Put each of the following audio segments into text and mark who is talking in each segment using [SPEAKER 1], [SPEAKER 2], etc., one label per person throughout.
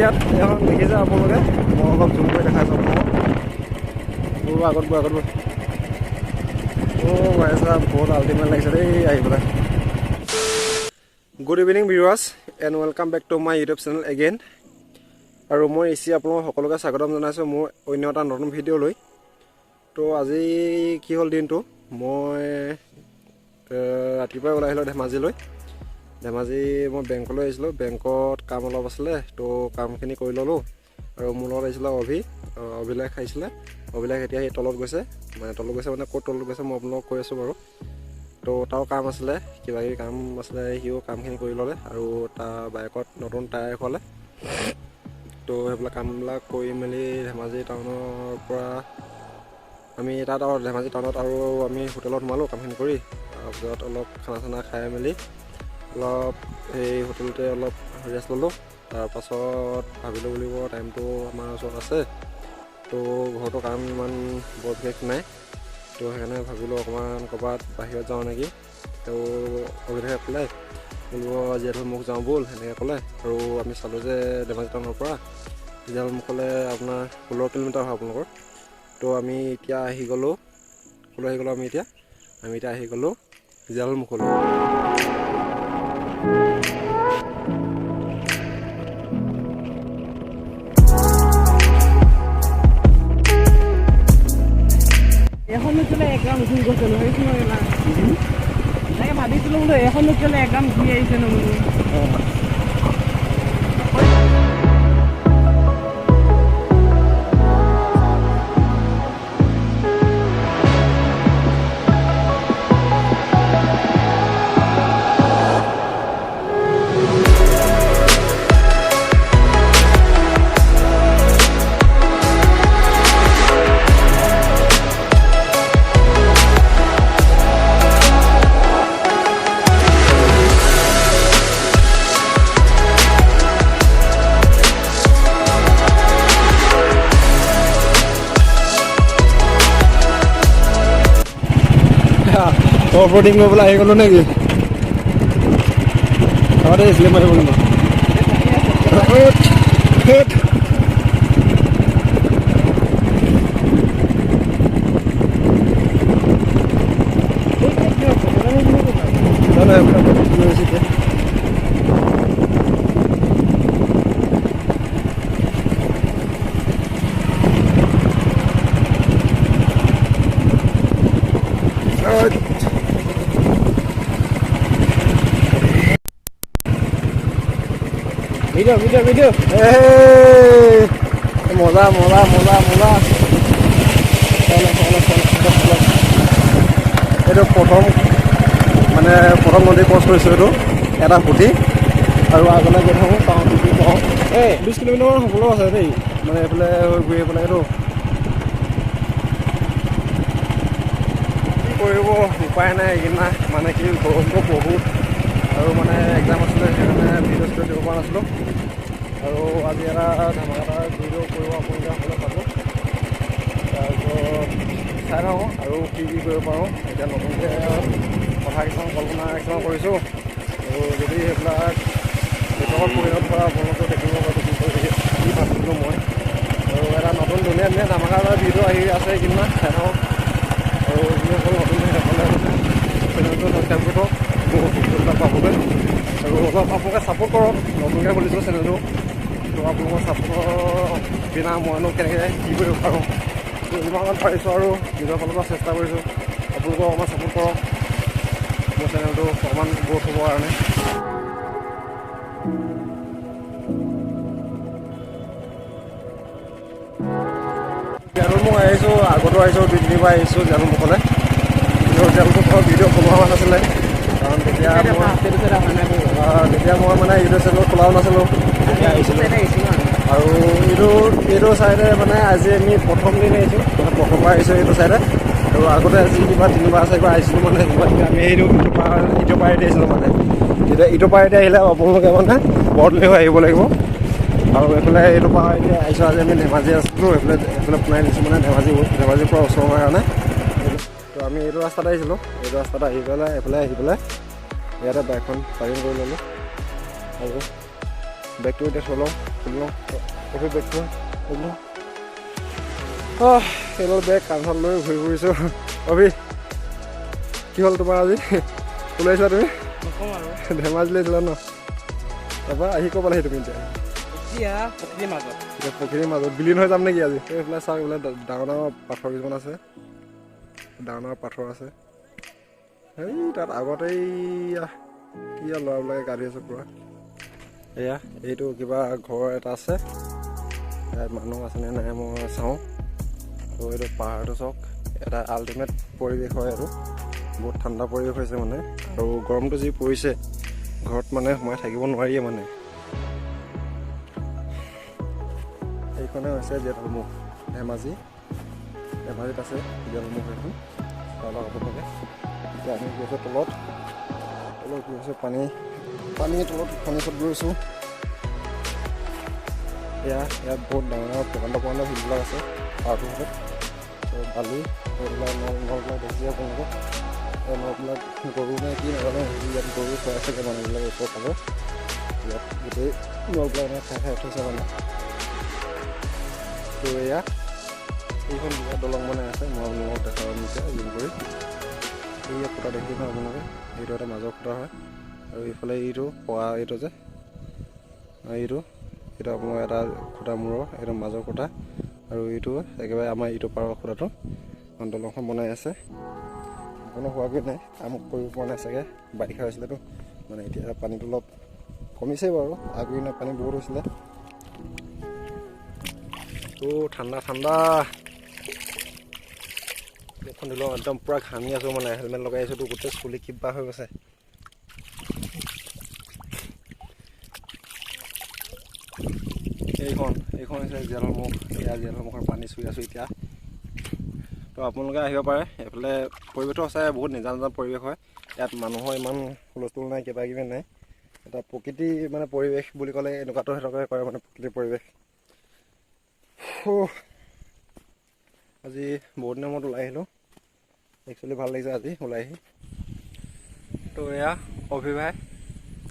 [SPEAKER 1] ইয়াত এখন দেখিছে আপোনালোকে, মই অলপ জুম কৰি দেখাইছোঁ আপোনালোকক। আগত গৈ আগত গৈ অ' ভাই চাহ, বহুত আল্টিমেট লাগিছে দেই আহি পেলাই। Good evening viewers and welcome back to my YouTube channel again. আৰু মই ঋষি আপোনালোক সকলোকে স্বাগতম জনাইছোঁ মোৰ অন্য এটা নতুন ভিডিঅ'লৈ। তো আজি কি হ'ল দিনটো, মই ৰাতিপুৱাই ওলাই আহিলোঁ ধেমাজিলৈ। ধেমাজি মই বেংকলৈ আহিছিলোঁ, বেংকত কাম অলপ আছিলে, তো কামখিনি কৰি ল'লোঁ। আৰু মোৰ লগত আহিছিলে অভি, অভিলাষ আহিছিলে। অভিলাষ এতিয়া সেই তলত গৈছে, মানে তলত গৈছে মানে ক'ত তলত গৈছে মই আপোনালোকক কৈ আছোঁ বাৰু। তো তাৰো কাম আছিলে, কিবা কিবি কাম আছিলে, সিও কামখিনি কৰি ল'লে। আৰু তাৰ বাইকত নতুন টায়াৰ খোৱালে। তো সেইবিলাক কামবিলাক কৰি মেলি ধেমাজি টাউনৰ পৰা আমি তাত আৰু ধেমাজি টাউনত আৰু আমি হোটেলত সোমালোঁ কামখিনি কৰি। তাৰপিছত অলপ খানা চানা খাই মেলি অলপ সেই হোটেলতে অলপ ৰেষ্ট ল'লোঁ। তাৰপাছত ভাবিলোঁ বুলিব টাইমটো আমাৰ ওচৰত আছে, তো ঘৰতো কাম ইমান বৰ বিশেষ নাই, তো সেইকাৰণে ভাবিলোঁ অকণমান ক'ৰবাত বাহিৰত যাওঁ নেকি। তো অভিলাষে ক'লে বোলো জীয়াঢলমুখ যাওঁ ব'ল, সেনেকৈ ক'লে। আৰু আমি চালোঁ যে ধেমাজি টাউনৰ পৰা জীয়াঢলমুখলৈ আপোনাৰ 16 কিলোমিটাৰ হয় আপোনালোকৰ। তো আমি এতিয়া আহি গ'লোঁ, ক'লৈ আহি গ'লোঁ আমি এতিয়া, আমি এতিয়া আহি গ'লোঁ জীয়াঢলমুখলৈ।
[SPEAKER 2] এখনো কেলে একৰাম ঘূৰি গৈছে নো, তাকে ভাবিছিলোঁ বোলো এখনো কেলে একৰাম ঘূৰি আহিছে নো বোলো।
[SPEAKER 1] অফ ৰোডিং কৰিবলৈ আহি গ'লোঁ নেকি? ঘৰতে শ্লিপ মাৰিব লাগিব। ভিডিঅ' ভিডিঅ' ভিডিঅ' এই মজা মজা মজা মজা। এইটো প্ৰথম মানে প্ৰথম নদী ক্ৰছ কৰিছোঁ, এইটো এটা সুঁতি। আৰু আগলৈ গৈ থাকোঁ, চাওঁ কি কি পাওঁ। এই 20 কিলোমিটাৰমান হ'বলৈও আছে দেই, মানে এইফালে ঘূৰি আহিব লাগেতো। কি কৰিব উপায় নাই এইকেইদিনা, মানে কি গৰমটো বহুত আৰু মানে এক্সাম আছিলে, সেইকাৰণে ভিডিঅ' চিডিঅ' দিব পৰা নাছিলোঁ। আৰু আজি এটা ধামাকাদাৰ ভিডিঅ' কৰিব আপোনালোকে সকলোৱে পাব। তাৰপিছত চাই থাকোঁ আৰু কি কি কৰিব পাৰোঁ। এতিয়া নতুনকৈ কথা কিছুমান কল্পনা কিছুমান কৰিছোঁ, আৰু যদি সেইবিলাক বিতৰ্কত পৰিণত হয় আপোনালোকেও দেখিব পাব কি কৰি কি ভাবিছিলোঁ মই। আৰু এটা নতুন ধুনীয়া ধুনীয়া ধামাকাদাৰ ভিডিঅ' আহি আছে এইকেইদিনা, চাই থাকক। আৰু যিসকল নতুন সেইসকলে চেনেলটো ছাবস্ক্ৰাইব কৰি থওক বহুত ভিডিঅ'বিলাক পাবলৈ। আৰু অলপ আপোনালোকে ছাপোৰ্ট কৰক, নতুনকৈ খুলিছোঁ চেনেলটো, তো আপোনালোকৰ ছাপোৰ্টৰ বিনা মইনো কেনেকৈ কি কৰিব পাৰোঁ। তো যিমান পাৰিছোঁ আৰু নিজৰ ফালৰ পৰা চেষ্টা কৰিছোঁ, আপোনালোকেও অকণমান ছাপোৰ্ট কৰক মোৰ চেনেলটো অকণমান গ্ৰ'থ হ'বৰ কাৰণে। জীয়াঢলমুখ আহিছোঁ, আগতো আহিছোঁ, 2 তিনিবাৰ আহিছোঁ জীয়াঢলমুখলৈ। কিন্তু জীয়াঢলমুখৰ ভিডিঅ' বনোৱা হোৱা নাছিলে, কাৰণ তেতিয়া মই মানে ইউটিউব চেনেল খোলাও নাছিলোঁ তেতিয়া আহিছিলোঁ। আৰু এইটো চাইডে মানে আজি আমি প্ৰথম দিন আহিছোঁ, মানে প্ৰথমবাৰ আহিছোঁ এইটো চাইডে। আৰু আগতে আজি কিবা তিনিবাৰ চাৰিবাৰ আহিছিলোঁ, মানে কিবা আমি এইটো ইটো পাৰেদি আহিছিলোঁ। মানে তেতিয়া ইটো পাৰেদি আহিলে আপোনালোকে মানে বৰদলৈ হৈ আহিব লাগিব। আৰু এইফালে এইটো পাৰ এতিয়া আহিছোঁ, আজি আমি ধেমাজি আছিলোঁ, এইফালে এইফালে পোনাই দিছোঁ, মানে ধেমাজিৰ পৰা ওচৰ হোৱাৰ কাৰণে। তো আমি এইটো ৰাস্তাত আহিছিলোঁ, এইটো ৰাস্তাত আহি পেলাই এইফালে আহি পেলাই ইয়াতে বাইকখন পাৰ্কিং কৰি ল'লোঁ। আৰু বেগটো এতিয়া থৈ লওঁ, খুলি লওঁ অভি বেগটো খুলি লওঁ। সেইডাল বেগ কান্ধত লৈ ঘূৰি ফুৰিছোঁ। অভি কি হ'ল তোমাৰ আজি ওলাইছিলা তুমি? ধেমাজিলৈ আহিছিলা ন? তাৰপৰা আহি ক'ব পালাহি তুমি এতিয়া? এতিয়া পুখুৰীৰ মাজত বিলীন হৈ যাম নেকি আজি? এইফালে চাওক, এইফালে ডাঙৰ ডাঙৰ পাথৰ কিছুমান আছে, ডাঙৰ ডাঙৰ পাথৰ আছে। এই তাত আগতেই কি ল'ৰাবিলাকে গা ধুই আছে পূৰা। এয়া এইটো কিবা ঘৰ এটা আছে, ইয়াত মানুহ আছেনে নাই মই চাওঁ। আৰু এইটো পাহাৰটো চাওক, এটা আল্টিমেট পৰিৱেশ হয় আৰু বহুত ঠাণ্ডা পৰিৱেশ হৈছে মানে। আৰু গৰমটো যি পৰিছে ঘৰত মানে সোমাই থাকিব নোৱাৰিয়ে মানে। এইখনে হৈছে জীয়াঢলমুখ, ধেমাজি, ধেমাজিত আছে জীয়াঢলমুখ এইখন। চাই আপোনালোকে। এতিয়া আমি গৈ আছোঁ তলত, তলত গৈ আছোঁ পানী, পানী তলত পানী চব গৈ আছোঁ। এয়া ইয়াত বহুত ডাঙৰ ডাঙৰ প্ৰকাণ্ড প্ৰকাণ্ড শিলবিলাক আছে পাহাৰটোৰ ভিতৰত। বালি এইবিলাক নলবিলাক দেখিছে আপোনালোকে, এই নলবিলাক গৰু নে কি নাজানো, ইয়াত গৰু চৰাই চাগে মানুহবিলাকে ওচৰত পাব। ইয়াত গোটেই নলবিলাক এনেকৈ খাই খাই উঠিছে মানে। তো এয়া এইখন কিবা দলং বনাই আছে, মই আপোনালোকক দেখাম এতিয়া জুম কৰি। এইয়া খুঁটা দেখিছে ন আপোনালোকে, এইটো এটা মাজৰ খুঁটা হয়। আৰু এইফালে এইটো পকা এইটো যে এইটো, এইটো আপোনাৰ এটা খুঁটা মূৰৰ, এইটো মাজৰ খুঁটা। আৰু এইটো একেবাৰে আমাৰ এইটো পাৰৰ খুঁটাটো দলংখন বনাই আছে। সম্পূৰ্ণ হোৱাগৈ নাই, কাম কৰিব পৰা নাই চাগে, বাৰিষা হৈছিলেতো মানে। এতিয়া পানীটো অলপ কমিছে বাৰু, আগৰ দিনা পানী বহুত হৈছিলে। তো ঠাণ্ডা ঠাণ্ডা মুখখন ধুই লওঁ, একদম পূৰা ঘামি আছোঁ মানে, হেলমেট লগাই আছোঁতো, গোটেই চুলি কিবা হৈ গৈছে। এইখন এইখন হৈছে জীয়াঢলমুখ। এয়া জীয়াঢলমুখৰ পানী চুই আছোঁ এতিয়া। তো আপোনালোকে আহিব পাৰে, এইফালে পৰিৱেশটো সঁচাই বহুত নিজান নিজান পৰিৱেশ হয়। ইয়াত মানুহৰ ইমান হুলস্থুল নাই, কিবা কিবি নাই, এটা প্ৰকৃতি মানে পৰিৱেশ বুলি ক'লে এনেকুৱাটো সেইটোকে কৰে মানে, প্ৰকৃতিৰ পৰিৱেশ। আজি বহুত দিনৰ মূৰত ওলাই আহিলোঁ, একচুৱেলি ভাল লাগিছে আজি ওলাই আহি। তো এয়া অভি ভাই,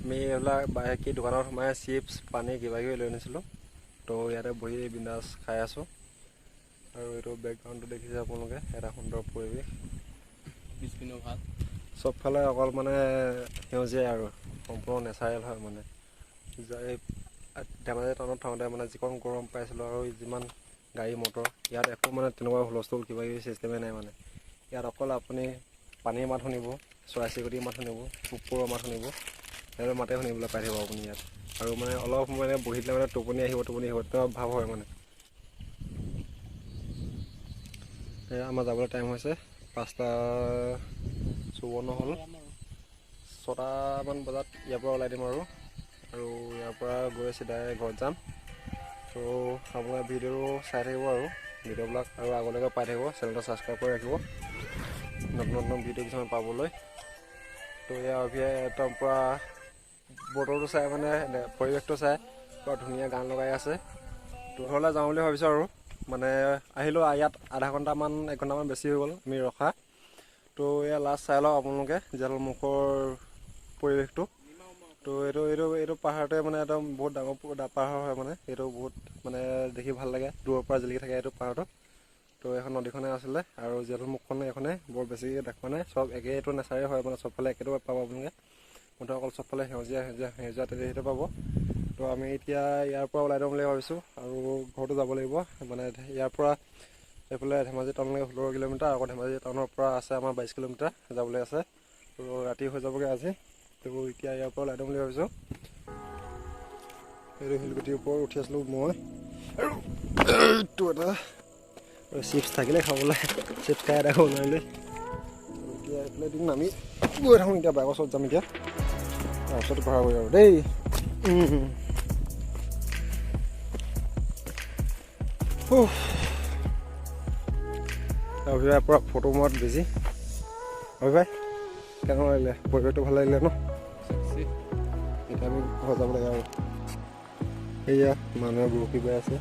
[SPEAKER 1] আমি এইবিলাক কি দোকানত সোমাই চিপছ পানী কিবা কিবি লৈ আনিছিলোঁ। তো ইয়াতে বহি বিন্দাছ খাই আছোঁ। আৰু এইটো বেকগ্ৰাউণ্ডটো দেখিছে আপোনালোকে, এটা সুন্দৰ পৰিৱেশ, চবফালে অকল মানে সেউজীয়াই আৰু সম্পূৰ্ণ নেচাৰেল হয় মানে। ধেমাজি টাউনত থাকোঁতে মানে যিকণ গৰম পাইছিলোঁ আৰু যিমান গাড়ী মটৰ, ইয়াত একো মানে তেনেকুৱা হুলস্থুল কিবা কিবি চিষ্টেমেই নাই মানে। ইয়াত অকল আপুনি পানীৰ মাত শুনিব, চৰাই চিৰিকটিৰ মাত শুনিব, পোক পৰুৱাৰ মাত শুনিব, সেইবোৰ মাতে শুনিবলৈ পাই থাকিব আপুনি ইয়াত। আৰু মানে অলপ মানে বহি দিলে মানে টোপনি আহিব, টোপনি আহিব তেনেকুৱা ভাৱ হয় মানে। এয়া আমাৰ যাবলৈ টাইম হৈছে 5:54 হ'ল, 6টামান বজাত ইয়াৰ পৰা ওলাই দিম আৰু। আৰু ইয়াৰ পৰা গৈ চিধাই ঘৰত যাম। ত' আপোনালোকে ভিডিঅ'টো চাই থাকিব আৰু ভিডিঅ'বিলাক আৰু আগলৈকে পাই থাকিব। চেনেলটো ছাবস্ক্ৰাইব কৰি ৰাখিব নতুন নতুন ভিডিঅ' কিছুমান পাবলৈ। তো এয়া অভিয়ে একদম পূৰা বতৰটো চাই মানে পৰিৱেশটো চাই পূৰা ধুনীয়া গান লগাই আছে। তো ঘৰলৈ যাওঁ বুলি ভাবিছোঁ আৰু মানে আহিলোঁ ইয়াত আধা ঘণ্টামান এক ঘণ্টামান বেছি হৈ গ'ল আমি ৰখা। তো এয়া লাষ্ট চাই লওক আপোনালোকে জীয়াঢলমুখৰ পৰিৱেশটো। তো এইটো এইটো এইটো পাহাৰটোৱে মানে একদম বহুত ডাঙৰ পাহাৰ হয় মানে, এইটো বহুত মানে দেখি ভাল লাগে, দূৰৰ পৰা জিলিকি থাকে এইটো পাহাৰটো। তো এইখন নদীখনে আছিলে আৰু জীয়াঢলমুখখনে এইখনে বৰ বেছিকৈ দেখুওৱা নাই, চব একেইটো নেচাৰে হয় মানে, চবফালে একেটো পাব আপোনালোকে, মুঠতে অকল চবফালে সেউজীয়া সেউজীয়া সেউজীয়া সেইটো পাব। তো আমি এতিয়া ইয়াৰ পৰা ওলাই দিওঁ বুলি ভাবিছোঁ আৰু ঘৰতো যাব লাগিব মানে। ইয়াৰ পৰা এইফালে ধেমাজি টাউনলৈকে 16 কিলোমিটাৰ, আকৌ ধেমাজি টাউনৰ পৰা আছে আমাৰ 22 কিলোমিটাৰ যাবলৈ আছে। তো ৰাতি হৈ যাবগৈ আজি। তো এতিয়া ইয়াৰ পৰা ওলাই দিওঁ বুলি ভাবিছোঁ। এইটো শিলগুটিৰ ওপৰত উঠি আছিলোঁ মই, আৰু এইটো এটা চিপছ থাকিলে খাবলৈ, চিপছ খাই এটা খাব নোৱাৰিলোঁ। এতিয়া এইফালে দিন আমি গৈ থাকোঁ, এতিয়া বাইকৰ ওচৰত যাম এতিয়া, তাৰপিছত ঘৰ গৈ আৰু দেই। অভিভাই পূৰা ফটো মৰাত বিজি। অভিভাই কেনেকুৱা লাগিলে পৰিৱেশটো? ভাল লাগিলে ন? এতিয়া আমি ঘৰ যাব লাগে আৰু। সেয়া মানুহে বৰশী বাই আছে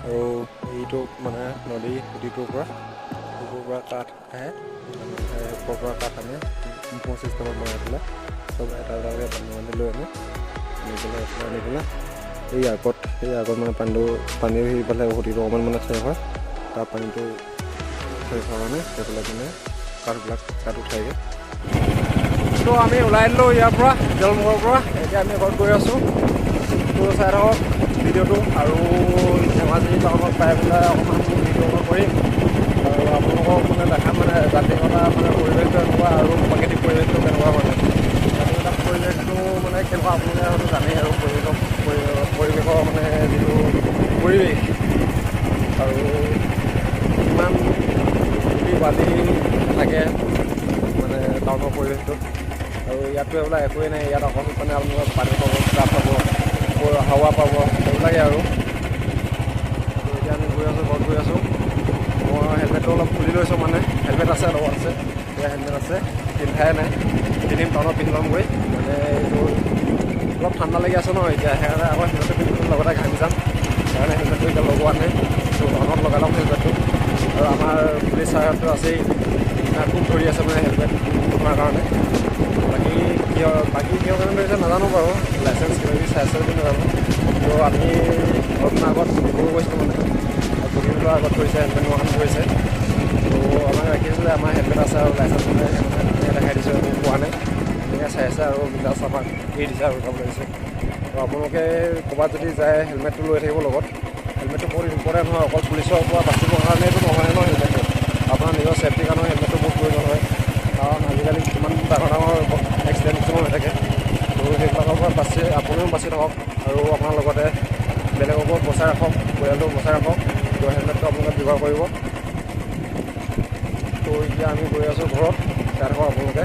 [SPEAKER 1] আৰু এইটো মানে নদী সুঁতিটোৰ পৰা ওপৰৰ পৰা কাঠ আহে, ওপৰৰ পৰা কাঠ আনে চিষ্টেমত বনাই পেলাই চব এটা এটাকৈ বান্ধি বান্ধি লৈ আনে, আনি পেলাই এইফালে আনি পেলাই এই আগত মানে পানীটো, পানীৰ সেইফালে সুতিটো অকণমান মানে ঠেক হয়। তাৰ পানীটো ঠেক হোৱাৰ কাৰণে সেইফালে মানে কাঠবিলাক তাত উঠাইগৈ। তো আমি ওলাই দিলোঁ ইয়াৰ পৰা, দলমুখৰ পৰা। এতিয়া আমি ঘৰত গৈ আছোঁ। তো চাই থাকক ভিডিঅ'টো আৰু ধেমাজি টাউনত পাই পেলাই অকণমান ভিডিঅ' কৰিম আৰু আপোনালোকক মানে দেখাম, মানে জাতিংগতা মানে পৰিৱেশটো এনেকুৱা আৰু প্ৰাকৃতিক পৰিৱেশটো কেনেকুৱা। মানে জাতিংগতা পৰিৱেশটো মানে কেনেকুৱা আপোনালোকে হয়তো জানেই আৰু পৰিৱেশৰ মানে যিটো পৰিৱেশ আৰু কিমান ধূলি বালি থাকে মানে টাউনৰ পৰিৱেশটোত। আৰু ইয়াততো এইবিলাক একোৱেই নাই। ইয়াত অকল মানে আপোনালোকে পানী পাব, কিবা পাব, হাৱা পাব, সেইবিলাকেই আৰু। এতিয়া আমি গৈ আছোঁ, ঘৰত গৈ আছোঁ। মই হেলমেটটো অলপ খুলি লৈছোঁ, মানে হেলমেট আছে, লগত আছে। এতিয়া হেলমেট আছে, পিন্ধাই নাই, পিন্ধিম টাউনত, পিন্ধি ল'মগৈ। মানে এইটো অলপ ঠাণ্ডা লাগি আছে ন এতিয়া, সেইকাৰণে আকৌ হেলমেটটো পিন্ধি লগতে ঘামি যাম। সেইকাৰণে হেলমেটটো এতিয়া লগোৱা নাই। ত' টাউনত লগাই ল'ম হেলমেটটো। আৰু আমাৰ পুলিচ ছাৰহঁতো আছেই, খুব ধৰি আছে মানে হেলমেট নোহোৱাৰ কাৰণে। বাকী কিহৰ কাৰণে ধৰিছে নাজানো বাৰু, লাইচেঞ্চ কিবা কিবি চাইছে বুলি নাজানো। ত' আমি অলপ দিনৰ আগত ডিব্ৰুগড় গৈছিলোঁ, মানে বগীবিলৰ আগত ধৰিছে, হেলমেট নোহোৱা কাৰণে ধৰিছে। ত' আমাক ৰাখিছিলে, আমাৰ হেলমেট আছে আৰু লাইচেঞ্চ মানে ধুনীয়াকৈ দেখাই দিছোঁ, একো কোৱা নাই। ধুনীয়াকৈ চাই আছে আৰু বিন্দাছ আমাক এৰি দিছে আৰু যাবলৈ দিছে। ত' আপোনালোকে ক'ৰবাত যদি যায়, হেলমেটটো লৈ থাকিব লগত। হেলমেটটো বহুত ইম্পৰ্টেণ্ট হয়। অকল পুলিচৰ পৰা বাচিবৰ কাৰণেতো নহয় ন হেলমেটটো, আপোনাৰ নিজৰ ছেফটিৰ কাৰণেও হেলমেটটো বহুত প্ৰয়োজন হয়। কাৰণ আজিকালি কিমান ডাঙৰ ডাঙৰ এক্সিডেণ্ট কিছুমান হৈ থাকে। ত' সেইবিলাকৰ পৰা বাচি আপুনিও বাচি থাকক আৰু আপোনাৰ লগতে বেলেগকো বচাই ৰাখক, পৰিয়ালটোও বচাই ৰাখক। ত' হেলমেটটো আপোনালোকে ব্যৱহাৰ কৰিব। ত' এতিয়া আমি গৈ আছোঁ ঘৰত, চাই থাকক আপোনালোকে।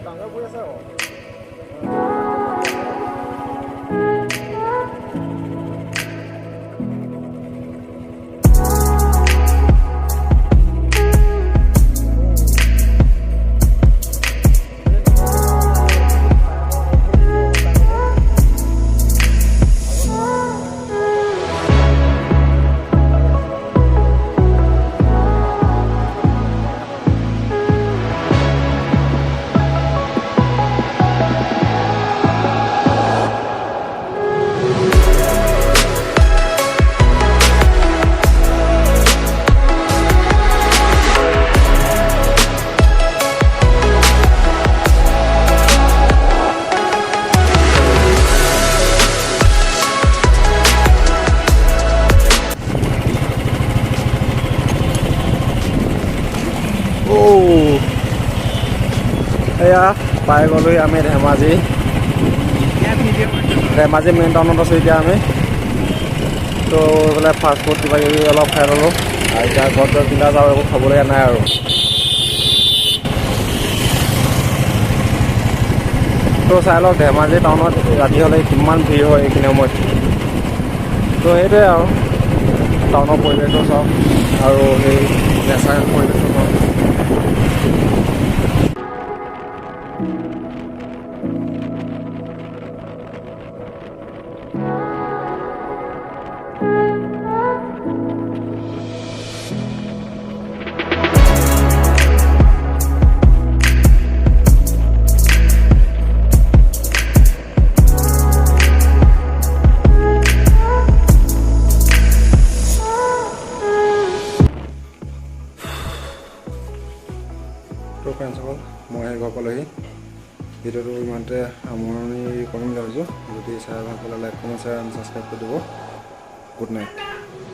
[SPEAKER 1] ডাঙৰ পৰি আছে আকৌ। অ' এয়া পাই গ'লোহি আমি ধেমাজি। ধেমাজি মেইন টাউনত আছোঁ এতিয়া আমি। ত' এইফালে ফাষ্ট ফুড কিবা কিবি অলপ খাই ল'লোঁ আৰু এতিয়া ঘৰত গৈ বিন্দাছ, আৰু একো খাবলগীয়া নাই আৰু। ত' চাই লওক, ধেমাজি টাউনত ৰাতি হ'লে কিমান ভিৰ হয় এইখিনি সময়ত। ত' সেইটোৱে আৰু টাউনৰ পৰিৱেশটো চাওক আৰু সেই নেচাৰেল পৰিৱেশটো চাওক। ফ্ৰেণ্ডছসকল, মই আহি ঘৰ পালোহি। ভিডিঅ'টো ইমানতে সামৰণি কৰিম বুলি ভাবিছোঁ। যদি চাই ভাল পালে like, comment, share and subscribe কৰি দিব। Good night.